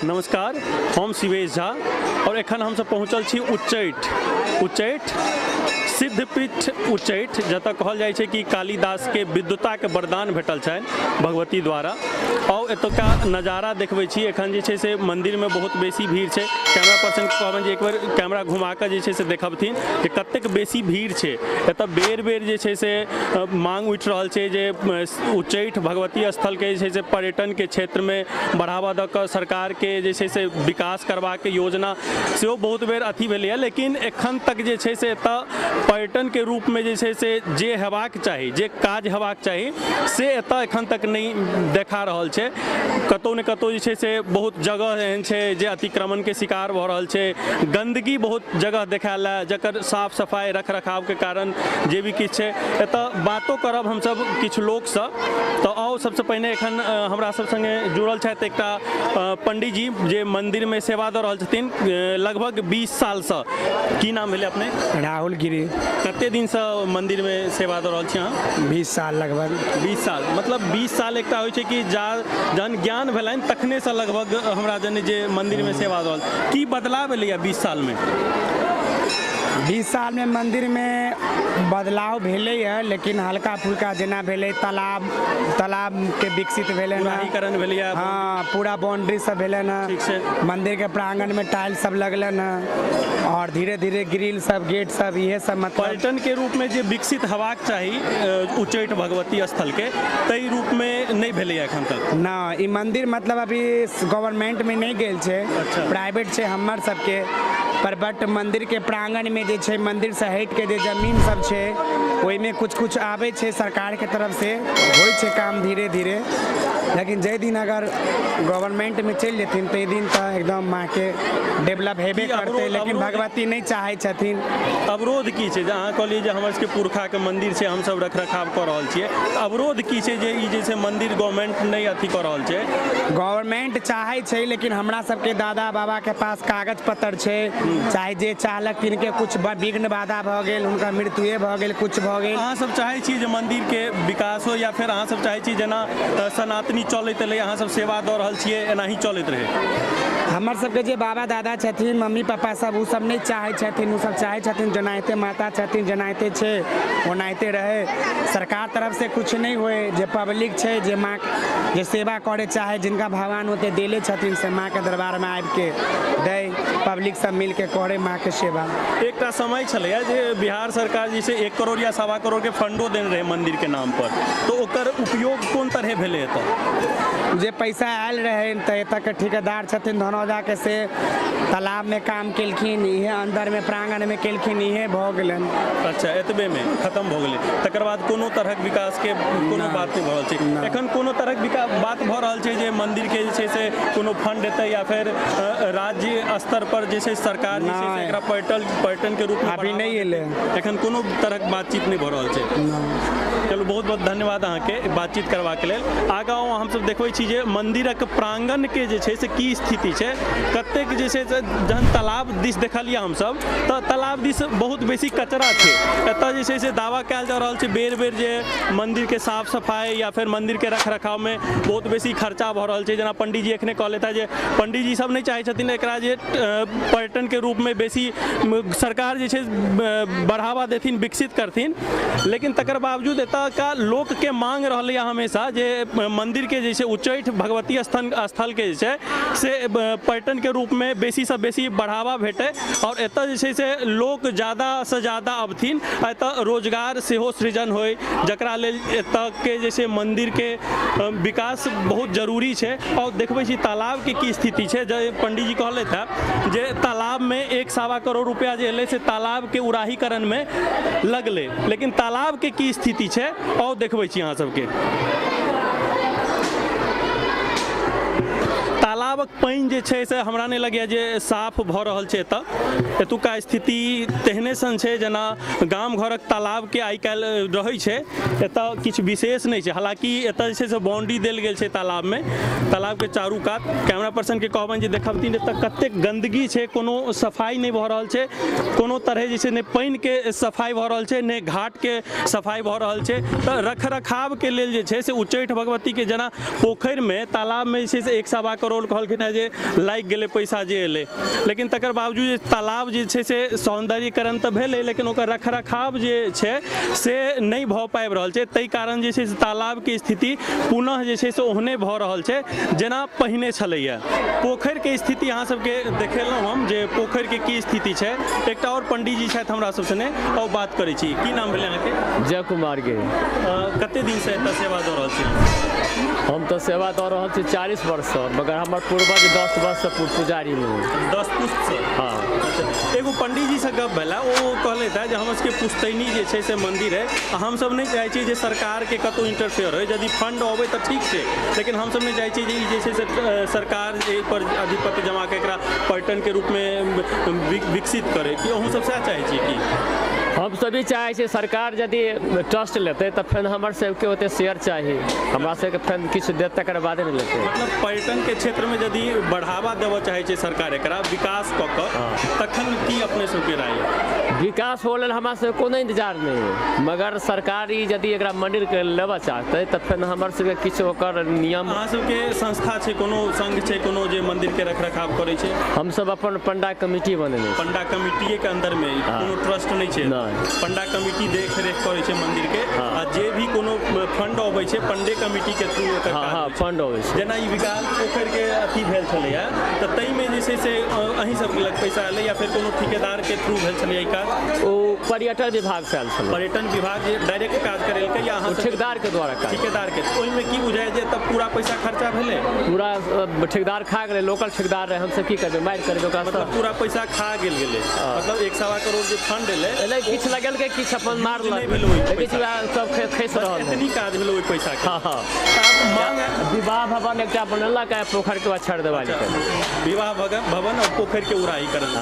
नमस्कार, हम शिवेश झा और एखन हमसब पहुँचल छी उच्चैठ। उच्चैठ सिद्धपीठ उच्चैठ, जतऽ कहल जाइ छै कि कालिदासके विद्वताके वरदान भेटल छनि भगवती द्वारा। और एतुका नजारा देखबै छी। एखन जे छै से मन्दिरमे बहुत बेसी भीड़ छै। कैमरा पर्सनके कहबनि जे एक बेर कैमरा घुमा कऽ जे छै से देखबथिन जे कतेक बेसी भीड़ छै। एतऽ बेर बेर जे छै से मांग उठि रहल छै जे उच्चैठ भगवती स्थलके जे छै से पर्यटनके क्षेत्रमे बढ़ावा दऽ कऽ सरकारके जे छै से विकास करबाक योजना सेहो बहुत बेर अथी भेलैए, लेकिन एखन तक जे छै से एतऽ पर्यटनके रूपमे जे छै से जे हेबाक चाही, जे काज हेबाक चाही से एतऽ एखन तक नहि देखा रहल छै। कतहु ने कतहु जे छै से बहुत जगह एहन छै जे अतिक्रमणके शिकार भऽ रहल छै, गन्दगी बहुत जगह देखायल है, जकर साफ सफाइ रख रखावके कारण जे भी किछु छै। एतऽ बातो करब हमसब किछु लोकसँ। तऽ आउ, सबसँ पहिने एखन हमरा सब सङ्गे जुड़ल छथि एकटा पंडीजी जे मन्दिरमे सेवा दऽ रहल छथिन लगभग 20 सालसँ। की नाम भेलै अपने? राहुल गिरी। कते दिनसँ मन्दिरमे सेवा दऽ रहल छी अहाँ? 20 साल लगभग। 20 साल, मतलब 20 साल एकटा होइ छै कि जा जहन ज्ञान भेलनि तखनेसँ लगभग हमरा जन जे मन्दिरमे सेवा दऽ रहल। की बदलाव एलैए 20 सालमे? 20 सालमे मन्दिरमे बदलाव भेलैए, लेकिन हल्का फुल्का जेना भेलै। तालाबके विकसित भेलै, उड़ाहीकरण भेलैए। हाँ, पूरा बाउंड्री सब भेलनि हँ। ठीक छै। मन्दिरके प्रांगणमे टाइल्स सब लगलनि हँ और धीरे धीरे ग्रिल सब, गेट सब, इहे सब मतलब पर्यटनके रूपमे जे विकसित हेबाक चाही उच्चैठ भगवती स्थलके, ताहि रूपमे नहि भेलैए एखन तक। ना, ई मंदिर मतलब अभी गवर्नमेंटमे नहि गेल छै। अच्छा। प्राइवेट छै हमर सबके पर, बट मंदिरके प्रांगणमे जे छै, मंदिरसँ हटिके जे जमीन सब छै, ओहिमे कुछ कुछ आबै छै सरकारके तरफसँ, होइ छै काम धीरे धीरे। लेकिन जाहि दिन अगर गवर्नमेंटमे चलि जेथिन ताहि दिन तऽ एकदम माँके डेवलप हेबे की करतै। लेकिन अवरोध भगवती नहि चाहै छथिन। अवरोध की छै? जे अहाँ कहलियै जे हमर सबके पुरखाके मन्दिर छै, हमसब रख रखाव कऽ रहल छियै, तऽ अवरोध की छै जे ई जे छै मन्दिर गवर्नमेंट नहि अथी कऽ रहल छै? गवर्नमेंट चाहै छै, लेकिन हमरा सबके दादा बाबाके पास कागज पत्तर छै। चाहे जे चाहलक तिनके कुछ विघ्न बाधा भऽ गेल, हुनका मृत्युए भऽ गेल, कुछ भऽ गेल। अहाँ सब चाहै छी जे मन्दिरके विकास हो, या फेर अहाँ सब चाहै छी जेना सनातनी चलैत एलै, अहाँ सब सेवा दऽ रहल छियै, एनाही चलैत रहै? हमर सबके जे बाबा दादा छथिन, मम्मी पापा सब, ओ सब नहि चाहै छथिन। ओ सब चाहै छथिन जेनाहिते माता छथिन, जेनाहिते छै ओनाहिते रहै, सरकार तरफ से कुछ नहि होइ। जे पब्लिक छै, जे माँ जे सेवा करे चाहे, जिनका भगवान ओते देले छथिन, से माँके दरबारमे आबिके दै, पब्लिक सब मिलके करे माँके सेवा। एकटा समय छलैए जे बिहार सरकार जे छै 1 करोड़ या 1.25 करोड़के फंडो देने रहै मन्दिरके नाम पर, तऽ ओकर उपयोग कोन तरहे भेलै एतऽ? जे पैसा आयल रहै तऽ एतऽके ठेकेदार छथिन धनौजाके, से तालाबमे काम केलखिन, इहे अन्दरमे प्रांगणमे केलखिन, इहे भऽ गेलनि। अच्छा, एतबेमे खतम भऽ गेलै। तकर बाद कोनो तरहक विकासके कोनो बात नहि भऽ रहल छै एखन? कोनो तरहक विकास बात भऽ रहल छै जे मन्दिरके जे छै से कोनो फंड एतै या फेर राज्य स्तर पर जे छै सरकार जे छै से एकरा पर्यटनके रूपमे अभी नहि एलै? एखन कोनो तरहक बातचीत नहि भऽ रहल छै। चलू, बहुत बहुत धन्यवाद अहाँके बातचीत करबाक लेल। आगाँ हमसब देखबै छी जे मन्दिरक प्राङ्गणके जे छै से की स्थिति छै, कतेक जे छै से। जहन तालाब दिस देखलियै हमसब तऽ तालाब दिस बहुत बेसी कचरा छै। एतऽ जे छै से दावा कयल जा रहल छै बेर बेर जे मन्दिरके साफ सफाइ या फेर मन्दिरके रख रखावमे बहुत बेसी खर्चा भऽ रहल छै। जेना पंडीजी एखने कहलथि हँ जे पंडीजी सब नहि चाहै छथिन एकरा जे पर्यटनके रूपमे बेसी सरकार जे छै बढ़ावा देथिन, विकसित करथिन, लेकिन तकर बावजूद एतऽका लोकके मांग रहलैए हमेशा जे मन्दिरके जे छै, उच्चैठ भगवती स्थलके जे छै से पर्यटनके रूपमे बेसीसँ बेसी बढ़ावा भेटै आओर एतऽ जे छै से लोक ज्यादासँ ज्यादा अबथिन, एतऽ रोजगार सेहो सृजन होइ, जकरा लेल एतऽके जे छै मन्दिरके विकास बहुत जरूरी छै। आओर देखबै छी तालाबके की स्थिति छै। जे पंडीजी कहलथि हँ जे तालाबमे 1.25 करोड़ रुपया जे एलै से तालाबके उड़ाहीकरणमे लगलै, लेकिन तालाबके की स्थिति छै, आओर देखबै छी अहाँ सबके। तालाबक पानि जे छै से हमरा नहि लगैए जे साफ भऽ रहल छै। एतऽ एतुका स्थिति तेहने सन छै जेना गाम घरक तालाबके आइ काल्हि रहै छै। एतऽ किछु विशेष नहि छै। हालाँकि एतऽ जे छै से बाउंड्री देल गेल छै तालाबमे, तालाबके चारू कात। कैमरा पर्सनके कहबनि जे देखबथिन एतऽ कतेक गन्दगी छै। कोनो सफाइ नहि भऽ रहल छै कोनो तरहे जे छै, नहि पानिके सफाइ भऽ रहल छै, नहि घाटके सफाइ भऽ रहल छै। तऽ रख रखावके लेल जे छै से उच्चैठ भगवतीके जेना पोखरिमे, तालाबमे जे छै से 1.25 करोड़ कहल कहलखिन हेँ जे लागि गेलै पैसा जे एलै, लेकिन तकर बावजूद जे तालाब जे छै से सौन्दर्यीकरण तऽ भेलै, लेकिन ओकर रखरखाव जे छै से नहि भऽ पाबि रहल छै। ताहि कारण जे छै से तालाबके स्थिति पुनः जे छै से ओहने भऽ रहल छै जेना पहिने छलैए। पोखरिके स्थिति अहाँ सबके देखेलहुँ हम जे पोखरिके की स्थिति छै। एकटा आओर पंडीजी छथि हमरा सब सने, आओर बात करै छी। की नाम भेलै अहाँके? जय कुमार गिरी। कते दिनसँ एतऽ सेवा दऽ रहल छी? हम तऽ सेवा दऽ रहल छी 40 वर्षसँ, मगर हमर पूर्वज 10 वर्षसँ पुजारीमे। 10 पुस्तसँ? हाँ। अच्छा, एगो पंडीजीसँ गप भेला, ओ कहलथि हेँ जे हमर सबके पुश्तैनी जे छै से मन्दिर है, आ हमसब नहि चाहै छी जे सरकारके कतहु इंटरफेयर होइ। यदि फंड अबै तऽ ठीक छै, लेकिन हमसब नहि चाहै छी जे ई जे छै से सरकार एहिपर आधिपत्य जमा कऽ एकरा पर्यटनके रूपमे विकसित करै। कि अहूँ सब सएह चाहै छी की? हम सभी चाहै छी सरकार यदि ट्रस्ट लेतै तऽ फेर हमर सबके ओते शेयर चाही, हमरा सबके फेर किछु देत तकर बादे ने लेतै। मतलब पर्यटनके क्षेत्रमे यदि बढ़ावा देबऽ चाहै छै सरकार, एकरा विकास कऽ कऽ, तखन की अपने सबके राय? विकास हो लेल हमरा सबके कोनो इंतजार नहि है, मगर सरकार ई यदि एकरा मंदिरके लेबऽ चाहतै तऽ फेर हमर सबके किछु ओकर नियम। अहाँ सबके संस्था छै, कोनो संघ छै कोनो जे मंदिरके रखरखाव करै छै? हमसब अपन पंडा कमिटी बनेने छी। पंडा कमिटीके अंदरमे, कोनो ट्रस्ट नहि छै? नहि। पंडा कमिटी देख रेख करै छै मंदिरके, आ जे भी कोनो फंड अबै छै पंडे कमिटीके थ्रू एकर हाँ काज हाँ होइ छै। फंड अबै छै। जेना ई विकास पोखरिके अथी भेल छलैए तऽ ताहिमे जे छै से अहीं सबके लग पैसा एलै या फेर कोनो ठिकेदारके थ्रू भेल छलैए ई काज? ओ पर्यटन विभाग से आयल छलै। पर्यटन विभाग जे डायरेक्ट काज करेलकै या अहाँ ओ ठेकेदारके द्वारा काज? ठिकेदारके। ओहिमे की बुझाइ जे तब पूरा पैसा खर्चा भेलै? पूरा ठेकेदार खा गेलै, लोकल ठेकेदार रहै, हमसब की करबै, मारि करबै ओकरा? मतलब पूरा पैसा खा गेल गेलै? मतलब 1.25 करोड़ जे फंड एलै एलै, किछु लगेलकै, किछु अपन मारलक, नहि भेलै ओहि किछु सब खसि रहल है। एतनी काज भेलै ओहि पैसाके? हाँ हाँ। आब मांग विवाह भवन एकटा बनेलक आ पोखरिके बाद छड़ देवाली। विवाह भवन और पोखरिके उड़ाहीकरण,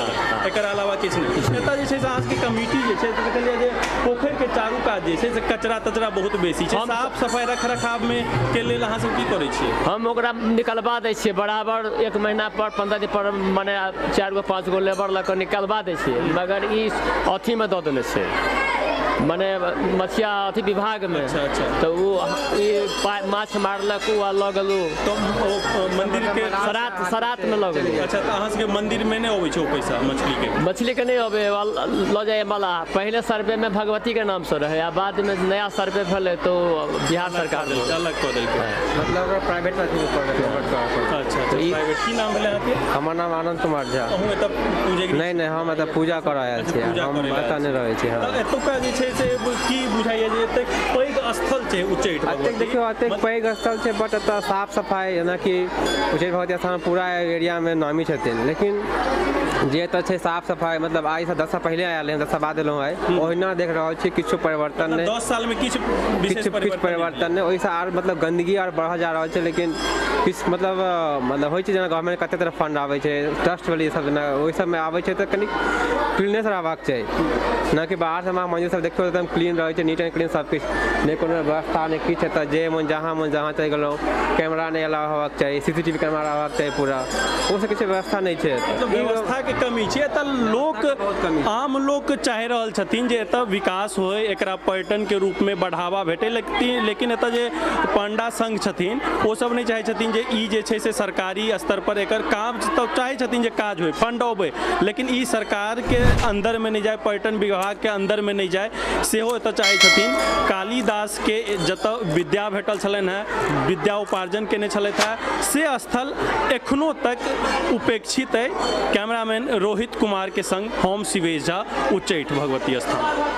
एकर अलावा किछु नहि। एतऽ जे छै से अहाँ सबके कमिटी जे छै, देखलियै जे पोखरिके चारू कात जे छै से कचरा तचरा बहुत बेसी छै। साफ सफाइ रख रखावमे के लेल अहाँ सब की करै छियै? हम ओकरा निकलवा दै छियै बराबर 1 महीना पर, 15 दिन पर, मने 4 गो 5 गो लेबर लऽ कऽ निकलवा दै छियै। मगर ई अथीमे दऽ देने छै, मने मछिया अथी विभागमे। अच्छा अच्छा। तऽ ओ ई माछ मारलक ओ आ लऽ गेलू। तऽ मन्दिरके सरातमे लऽ गेलू। अच्छा, तऽ अहाँ सबके मन्दिरमे नहि अबै छै ओ पैसा मछलीके? मछलीके नहि अबै, लऽ जाइए मलाह। पहिले सर्वेमे भगवतीके नामसँ रहै, आ बादमे नया सर्वे भेलै तऽ बिहार सरकार अलग कऽ देलकै, मतलब ओकरा प्राइवेट अथी। अच्छा अच्छा, प्राइवेट। की नाम भेलै अहाँके? हमर नाम आनन्द कुमार झा। अहूँ एतऽ पूजे? नहि नहि, हम एतऽ पूजा करऽ आयल छी, हम एतऽ नहि रहै छी। हाँ, एतुका जे छै से की बुझाइए जे एतेक पैघ स्थल छै उच्चैठ? एतेक देखियौ, एतेक पैघ स्थल छै, बट एतऽ साफ सफाइ, जेनाकि उच्चैठ भगवती स्थान पूरा एरियामे नामी छथिन, लेकिन जे एतऽ छै साफ सफाइ, मतलब आइसँ 10 साल पहिले आयल रहै, 10 साल बाद एलहुँ आइ, ओहिना देख रहल छी, किछु परिवर्तन नहि। 10 सालमे किछु किछु परिवर्तन नहि, ओहिसँ आर मतलब गन्दगी आर बढ़ल जा रहल छै। लेकिन किछु मतलब होइ छै, जेना गवर्नमेंट कते तरह फंड आबै छै, ट्रस्ट वाली सब, जेना ओहि सबमे आबै छै तऽ कनि क्लीनेस रहबाक चाही, न कि बाहर से मन्दिर सब देखियौ एकदम क्लीन रहै छै, नीट एंड क्लीन सब किछु। नहि कोनो व्यवस्था, नहि किछु, एतऽ जे मन जहाँ मन जहाँ चलि गेलहुँ। कैमरा नहि अलाउ होबाक चाही, CCTV camera रहबाक चाही पूरा, ओ सब किछु व्यवस्था नहि छै। व्यवस्थाके कमी छै एतऽ। लोक, आम लोक चाहि रहल छथिन जे एतऽ विकास होइ, एकरा पर्यटनके रूपमे बढ़ावा भेटै, लेकिन एतऽ जे पंडा संघ छथिन ओ सब नहि चाहै छथिन जे ई जे छै से सरकारी स्तर पर एकर काम। तऽ चाहै छथिन जे काज होइ, फंड अबै, लेकिन ई सरकारके अन्दरमे नहि जाय, पर्यटन विभागके अन्दरमे नहि जाय, सेहो एतऽ चाहै छथिन। कालिदासके जतऽ विद्या भेटल छलनि हेँ, विद्या उपार्जन केने छलथि हेँ, से स्थल एखनो तक उपेक्षित अइ। कैमरामैन रोहित कुमार के संग हम शिवेश झा, उच्चैठ भगवती स्थान।